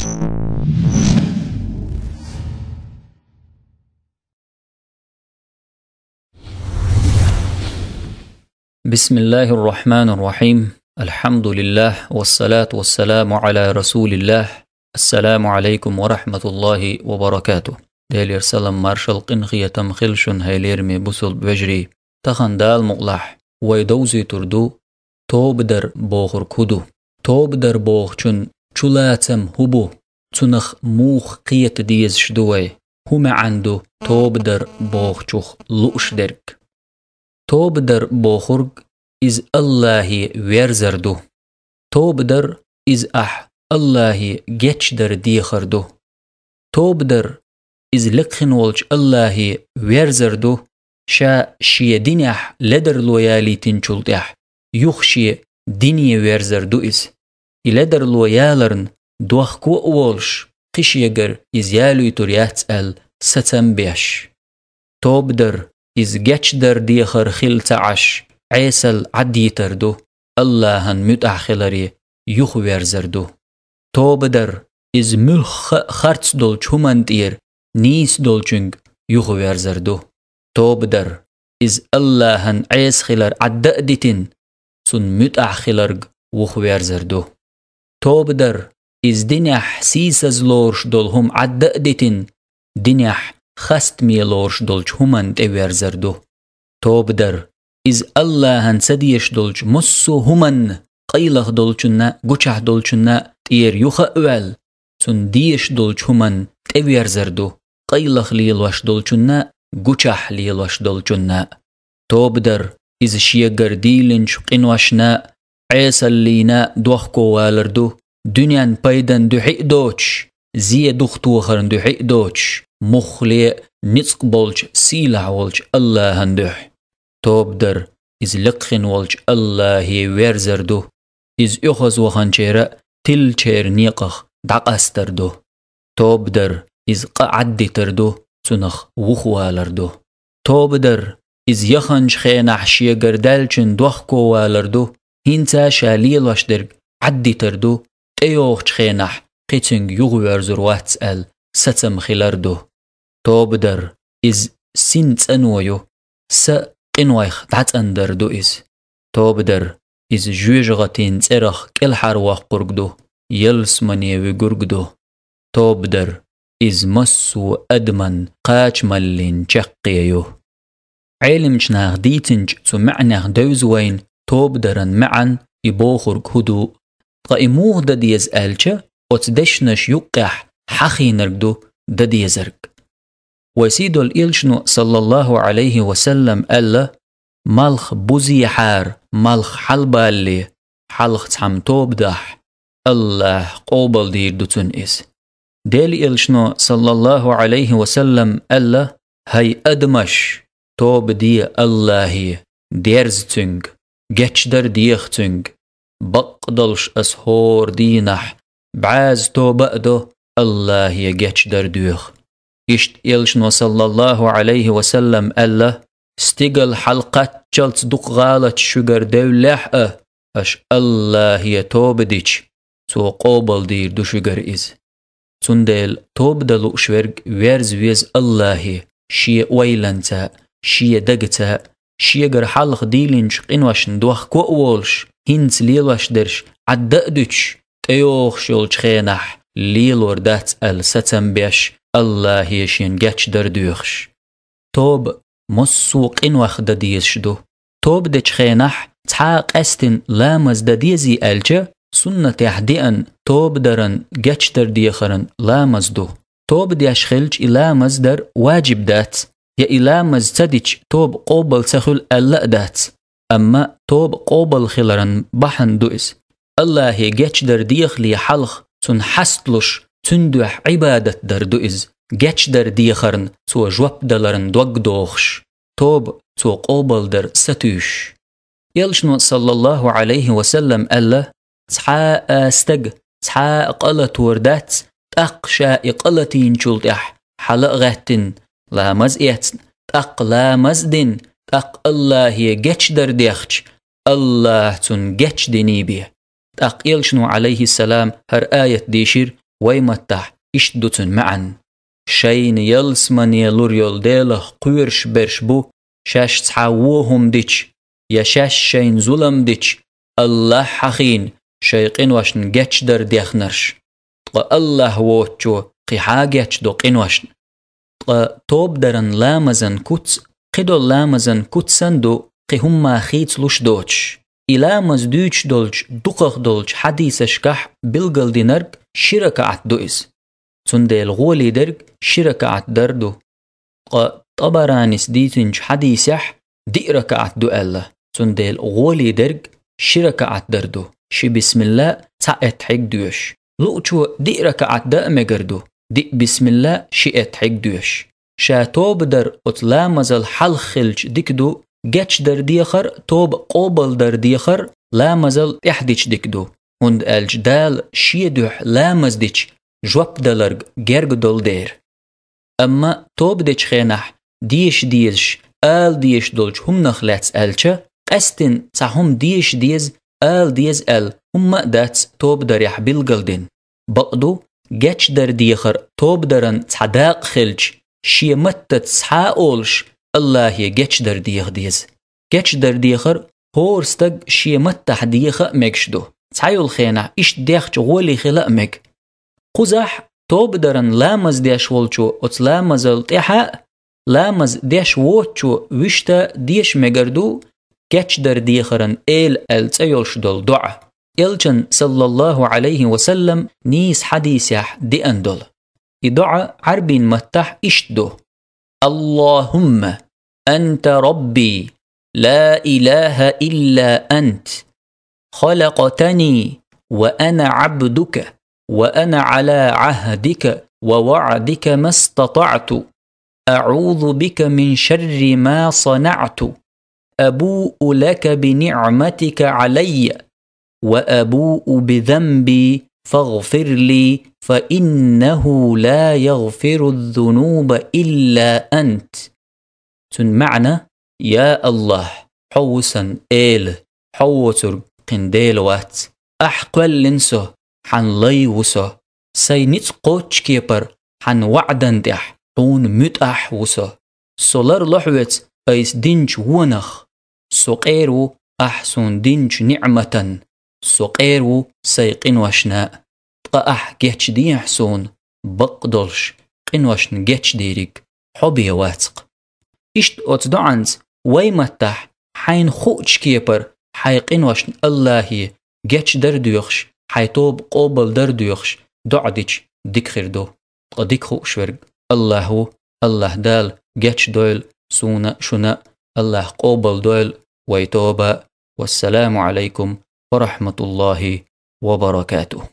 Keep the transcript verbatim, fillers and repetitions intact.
بسم الله الرحمن الرحيم. الحمد لله، والصلاة والسلام على رسول الله. السلام عليكم ورحمة الله وبركاته. Делера салам, маршал, къинхетам хила шун, хьай лераме бусалба вежарий. Тахан Дала мукъалахь вай довзуьйтур ду тоба дар бохург хӀу ду. Тоба дар бохучун чулацам хӀу бу, цунах муха кхета дезаш ду вай, хӀу маьӀан ду тоба дар бохучух лууш дерг. Тоба дар бохург иза Аллахье верзар ду. Тоба дар иза ахь Аллахье гечдар дехар ду. Тоба дар иза лекха хинна волчу Аллахье верзар ду, ша шен динехь ледарло ялийтинчул тӀаьхьа юха шен дине верзар ду иза. И ледарло яларна дохко а волуш, кхин шегара иза ялуьйтур яц аьлла сацам беш. Тоба дар иза гечдар дехар хилла ца Ӏаш, Ӏесалла Ӏаддитар ду, Аллахьан муьтӀахь хиларе юхаверзар ду. Тоба дар иза муьлхха а харц долчу хӀуманна тӀера нийса долчуьнга юхаверзар ду. Тоба дар иза Аллахьан Ӏеса хилар Ӏадда а дитина, цунна муьтӀахь хиларг вухаверзар ду. Тоба дар иза динехь сийсаз лоруш долу хӀума Ӏадда а дитина, динехь хастаме лоруш долчу хӀуманна тӀеверзар ду. Тоба дар иза Аллахьан ца дезаш долчу массо а хӀуманна, къайлаха долчунна а, гучахь долчунна а тӀера юха а ваьлла, цунна дезаш долчу хӀуманна тӀеверзар ду, къайлаха лелош долчунна а, гучахь лелош долчунна а. Тоба дар иза шегара дийлинчу къиношна а, Ӏесаллина а дохко валар ду, дуьненан пайдан дуьхьа а доцуш, зен духатохарна дуьхьа а доцуш, муххале а ницкъ болчу, сийлахь волчу Аллахьан дуьхьа. Тоба дар иза лекха хинна волчу Аллахье верзар ду, иза оьхаза ваханчеран а, тиллачеран некъах дӀакъастар ду. Тоба дар иза къа Ӏаддитар ду, цунах вухавалар ду. Тоба дар иза яханчу хенахь шегара даьллачунна дохко валар ду, хӀинца ша лелош дерг Ӏаддитар ду, тӀейогӀучу хенахь кхин цуьнга юхаверзур вац аьлла сацам хилар ду. Тоба дар иза син цӀано ю, са къинойх дӀацӀандар ду иза. Тоба дар иза жоьжахатин цӀерах кӀелхьарвоккхург ду, ялсамане вуьгург ду. Тоба дар иза массо а адаман кхачамаллин чаккхе ю. Ӏелимчу наха дийцинчу цу маьӀнех девза вайна тоба даран маьӀан, и бохург хӀу ду. Ткъа и муха дан деза аьлча, оцу дешнаш юккъехь хьахийнарг ду дан дезарг. Вай сийдолу элчано, саллаллаху Ӏалайхи ва саллам, аьлла: «Малх бузехьара, малх хьалабалале, хьалха цхьамма тоба дахь, Аллахь къобалдийр ду цунна иза». Делан элчано, саллаллаху Ӏалайхи ва саллам, аьлла: «ХӀай адамаш, тоба де Аллахье, дерза Цуьнга, гечдар деха Цуьнга. Бакъдолуш Ас хӀора дийнахь бӀаьзза тоба а до, Аллахье гечдар доьху». Иштта элчано, саллаллаху Ӏалайхи ва саллам, аьлла: «Стигала хьалакхаччалц дукха гӀалаташ шуьгара девллехь а, аша Аллахье тоба дича, Цо къобалдийр ду шуьгара иза». Цундела тоба дан лууш верг верза веза Аллахье, шен ойланца а, шен дагаца а, шегара хьалха дийлинчу къиношна дохко а волуш, хӀинца лелош дерш Ӏадда а дуьтуш, тӀейогӀуш йолчу хенахь лелор дац аьлла сацам беш, Аллахье шен гечдар доьхуш. Тоба массо а къинойх дан дезаш ду. Тоба дечу хенахь цхьа а къаьстина ламаз дан дезий аьлча, суннатехь деана тоба даран, гечдар дехаран ламаз ду. Тоба деш хилча, и ламаз дар ваджиб дац, я и ламаз ца дича тоба къобал ца хуьлу аьлла а дац. Амма тоба къобал хиларан бахьана ду иза. Аллахье гечдар дехале хьалха Цунна хьасталуш, Цуьнан дуьхьа Ӏибадат дар ду иза, гечдар дехарна Цо жоп даларна дог дохуш, тоба Цо къобалдар сатуьйсуш. Элчано, саллаллаху Ӏалайхи ва саллам, аьлла: «Цхьа а стаг цхьа а къа латор дац, тӀаккха ша и къа латийначул тӀаьхьа хьала а гӀаьттина, ламаз эцна, тӀаккха ламаз а дина, тӀаккха Аллахье гечдар дехча, Аллахь цунна гечдиний бен». ТӀаккха элчано, Ӏалайхиссалам, хӀара аят дийшира: Вай маттахь иштта ду цуьнан маьӀна: шайна ялсамане лур йолу Делах кхоьруш берш бу, шаьш цхьа вон хӀума дича, я шаьш шайна зулам дича, АллахӀ хьахийна, шайн къиношна гечдар дехнарш. Ткъа АллахӀ воцучо кхин хьагечдо къиношна. Ткъа тобадаран ламазан куц кхидолу ламазан куц санна ду, кхин хӀумма хийцалуш доцуш. И ламаз дуьйцуш долчу дукхах долчу хьадисашкахь билгалдинарг ши ракаӀат ду иза. Цундела гӀоле дерг ши ракаӀат дар ду. Ткъа ТӀабаранис дийцинчу хьадисехь диъ ракаӀат ду аьлла, цундела гӀоле дерг ши ракаӀат дар ду, ши бисмилла цхьа эттхьиг доьшуш. Луучо диъ ракаӀат дан а мегар ду, диъ бисмилла ши эттхьиг доьшуш. Ша тоба дар оцу ламазал хьалха хилча дика ду, гечдар дехар, тоба къобалдар дехар ламазал тӀаьхьа дича дика ду, хӀунда аьлча Дала шен дуьхьа ламаз дича жоп даларг герга долу дера. Амма тоба дечу хенахь деша дезаш, ала дезаш долчу хӀуманах лаьцна аьлча, къаьсттина цхьа хӀума деша деза, ала деза аьлла хӀумма а дац тоба дарехь билгалдина. Бакъду, гечдар дехар тоба даран цхьа дакъа хилча, шен маттаца схьа а олуш, АллахӀе гечдар деха деза. Гечдар дехар хӀора стаг шен маттахь деха а мегаш ду, цхьайолу хенахь иштта дехча гӀоле хила а мега. Кхузахь тоба даран ламаз деш волчо оцу ламазал тӀаьхьа а, ламаз деш воцучо вуьшта деша мегар ду гечдар дехаран эла аьлла цӀе йолуш долу доӀа. Элчан, саллаллаху Ӏалайхи ва саллам, нийса хьадисехь деана долу. И доӀа Ӏарбийн маттахь иштта ду: اللهم أنت ربي لا إله إلا أنت، خلقتني وأنا عبدك، وأنا على عهدك ووعدك ما استطعت، أعوذ بك من شر ما صنعت، أبوء لك بنعمتك علي، وأبوء بذنبي، فاغفر لي، فإنه لا يغفر الذنوب إلا أنت. Цуьнан маьӀна: Я АллахӀ, хьо ву сан эла, хьо воцург кхин дела вац. Ахь кхоьллина со, хьан лай ву со. Сайн ницкъ кхоччу кепара хьан ваӀдан тӀехь хьуна муьтӀахь ву со. Со ларло хьоьца айса динчу вонах. Со къера ву ахь суна динчу ниӀматан. Со къера ву сайн къиношна а. Ткъа ахь гечдехьа суна, бакъдолуш къиношна гечдийриг хьо бен вац-кх. Иштта оцу доӀанца вай маттахь хьайна хуучу кепара хьайн къиношна АллахӀе гечдар а доьхуш, хьайн тоба къобалдар а доьхуш, доӀа дича дика хир ду. Ткъа дика хууш верг АллахӀ ву. АллахӀ Дала гечдойла суна а, шуна а, АллахӀ къобалдойла вай тоба а. Вассаламу Ӏалайкум ва рахьматуллахӀи ва баракатухӀ.